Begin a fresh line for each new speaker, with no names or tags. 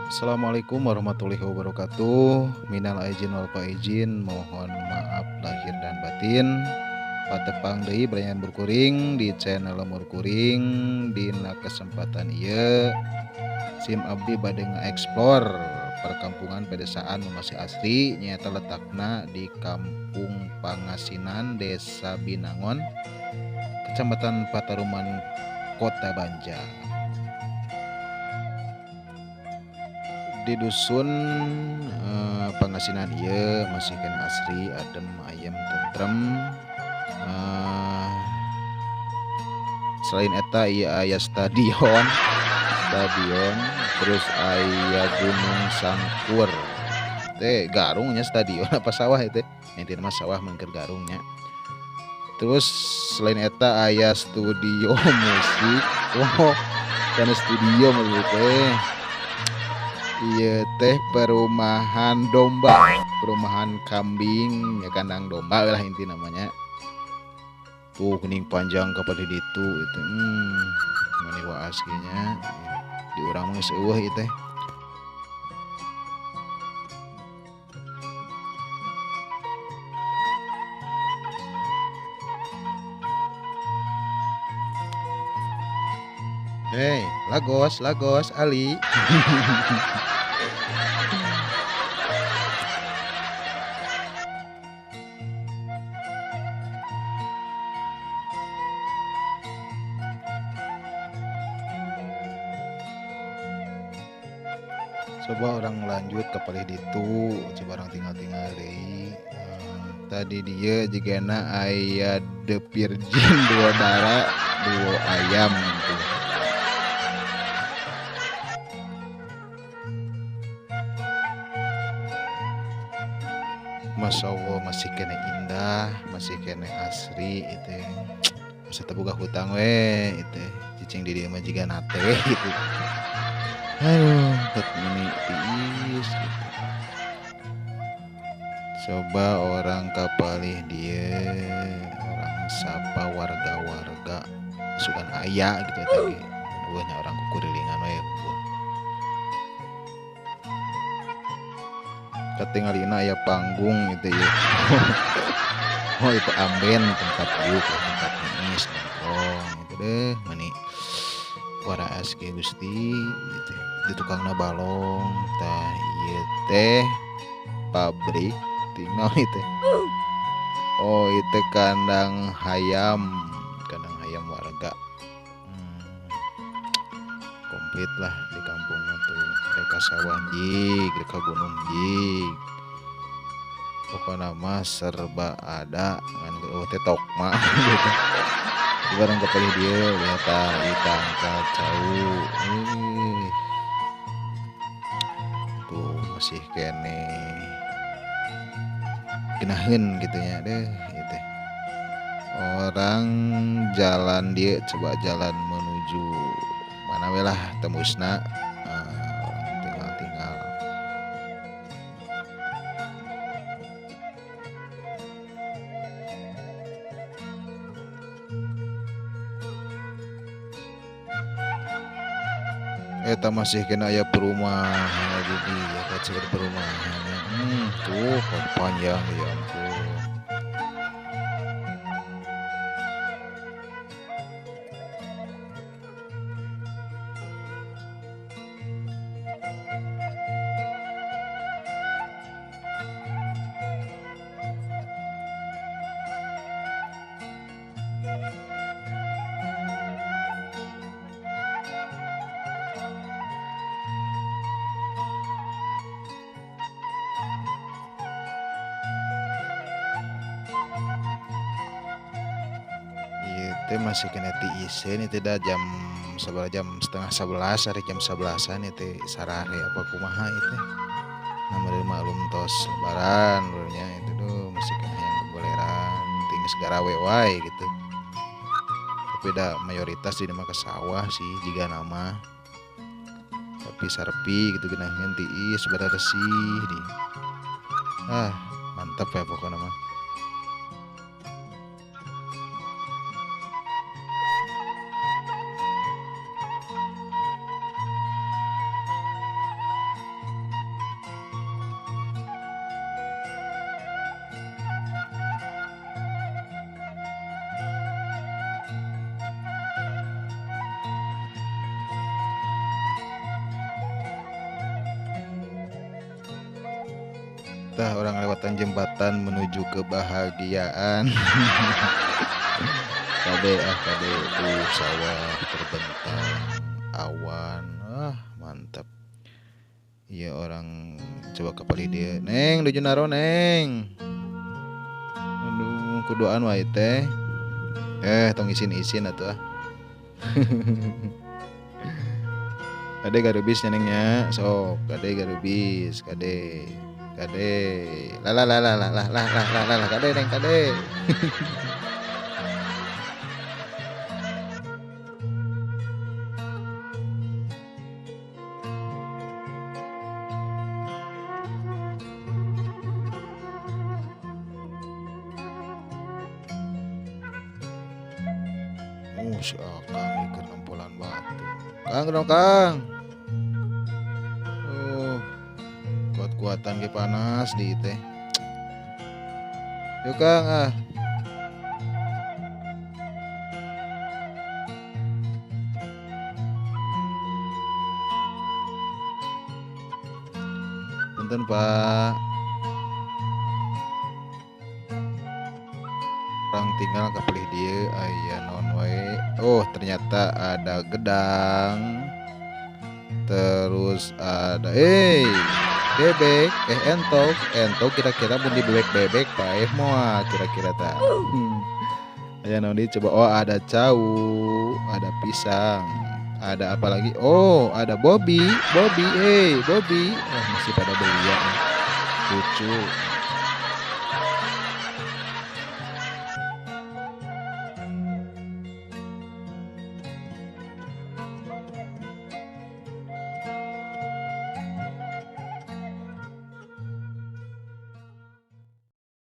Assalamualaikum warahmatullahi wabarakatuh. Minal aizin wal faizin, mohon maaf lahir dan batin. Patepang deui baraya murkuring di channel Murkuring. Dina kesempatan ieu sim abdi bade nge-explore perkampungan pedesaan nu masih asri, nyaeta letakna di Kampung Pangasinan, Desa Binangon, Kecamatan Pataruman, Kota Banjar. Di dusun Pangasinan ieu masih kena asri, adem, ayem, tentrem. Selain eta ieu aya stadion, terus aya Gunung Sangkur. Teh garungnya stadion apa sawah itu? Intina mah sawah mengker garungnya. Terus selain eta aya studio musik. Wow, kana studio musik teh. Ieu teh perumahan domba, perumahan kambing, ya kandang domba lah inti namanya. Tuh kuning panjang kepada ditu itu. Mani waas kayaknya. Di urang mah geus eueuh ieu teh. Hey, Lagos, Lagos, Ali. Coba orang lanjut ke palih ditu, coba orang tinggal-tinggal deui. Tadi dia jigana aya The Virgin dua dara, dua ayam gitu. Masya Allah masih kene indah, masih kene asri itu. Masa teu boga hutang we itu. Cicing di dieu mah jiga nate we gitu. Aduh, bet meni tiis gitu. Coba orang kapalih dia, orang sapa warga-warga sugan aya gitu tadi. Eueuhnya orang kukurilingan we. Katingalina aya panggung gitu ya. Oh itu amben tempat yuk, tempat niis nongkrong gitu deh meni waraas ge Gusti gitu. Di tukangna balong tah ieu teh pabrik tinggal itu. Oh itu kandang hayam warga. Komplit lah di kampung tuh. Reka sawah jig, reka gunung jig. Pokokna mah serba ada ngan eueuh teh tokma gitu. Barang kepalih dieu lihat tah ieu tangkal cau. Tuh masih kene genaheun gitu nya deh ieu teh. Orang jalan dieu coba jalan menuju mana we lah tembusna. Orang tinggal-tinggal. Eta masih kena aya perumahan lagi di ya kecil perumahan. Tuh panjang ya ampun. Teh masih kena tiiseun itu dah jam sebelas, jam setengah sebelas, hari jam sebelasan itu sarare apa kumaha itu. Nah, meureun maklum tos lebaran meureunnya itu duh masih kena yang keboleran tinggi segara we wae gitu. Tapi dah mayoritas di mah ke sawah sih jiga nama. Tapi sarepi gitu geunaheun tiis beresih di. Ah, mantap ya pokoknya mah. Tah urang lewatan jembatan menuju kebahagiaan. Kade ah kade tuh sawah terbentang, awan, ah mantap. Iya orang coba ke palih dieu. Neng nuju naro neng. Aduh kuduaan wae teh. Tong isin-isin atuh ah. Kade garubis nya neng nya, sok kade garubis, kade. Kade. La la la la la la la la la la kade neng kade. Oh, si Akang ieu keur nempolan batu. Kang, dong Kang. Oh, kuat-kuatan ge panas di teh. Yuk Kang ah. Punten Pak. Orang tinggal ke palih dieu aya naon wae. Oh, ternyata ada gedang. Terus ada bebek, entok, entok kira-kira mun di bebek-bebek paeh moal kira-kira tah. Aya naon deui coba. Oh, ada cau, ada pisang, ada apa lagi? Oh, ada Bobby, Bobby, Bobby. Oh, masih pada belia nih. Lucu.